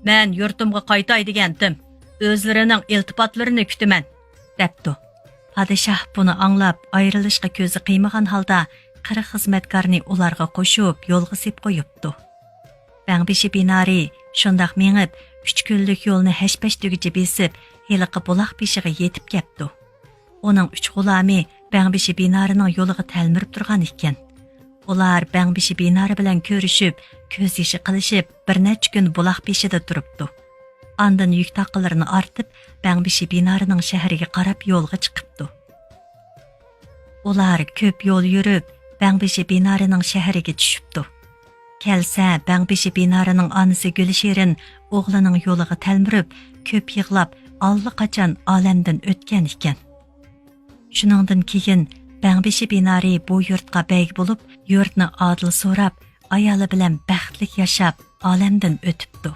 مەن يۇرتۇمغا قايتاي دېگەنتىم. ئۆزلىرىنىڭ ئىلتىپاتلىرىنى كۈتىمەن.» دەپتۇ. پادىشاھ بۇنى ئاڭلاپ، ئايرىلىشقا كۆزى قىيمىغان ھالدا قىرىق خىزمەتكارنى ئۇلارغا قوشۇپ، يولغا سېلىپ قويۇپتۇ. بەڭبېشى بىنارى شۇنداق مېڭىپ، ئۈچ كۈنلۈك يولنى ھەش-پەش دېگۈچە بېسىپ، ھېلىقى بۇلاق بېشىغا يېتىپ كەپتۇ. ئۇنىڭ ئۈچ غۇلامى بەڭبېشى بىنارىنىڭ يولىغا تەلمۈرۈپ تۇرغان ئىكەن. ئۇلار بەڭبېشى بىنارى بىلەن كۆرۈشۈپ، كۆز يېشى قىلىشىپ، بىر نەچچە كۈن بۇلاق بېشىدا تۇرۇپتۇ. ئاندىن يۈك تاقىلىرىنى ئارتىپ، بەڭبېشى بىنارىنىڭ شەھىرىگە قاراپ يولغا چىقىپتۇ. ئۇلار كۆپ يول يۈرۈپ، بەڭبېشى بىنارىنىڭ شەھىرىگە چۈشۈپتۇ. كەلسە، بەڭبېشى بىنارىنىڭ ئانىسى گۈلشېرىن ئوغلىنىڭ يولىغا تەلمۈرۈپ، كۆپ يىغلاپ، ئاللىقاچان ئالەمدىن ئۆتكەن ئىكەن. شۇنىڭدىن كېيىن بەڭبېشى بىنارى بۇ يۇرتقا بەگ بولۇپ، يۇرتنى ئادىل سوراپ، ئايالى بىلەن بەختلىك ياشاپ، ئالەمدىن ئۆتۈپتۇ.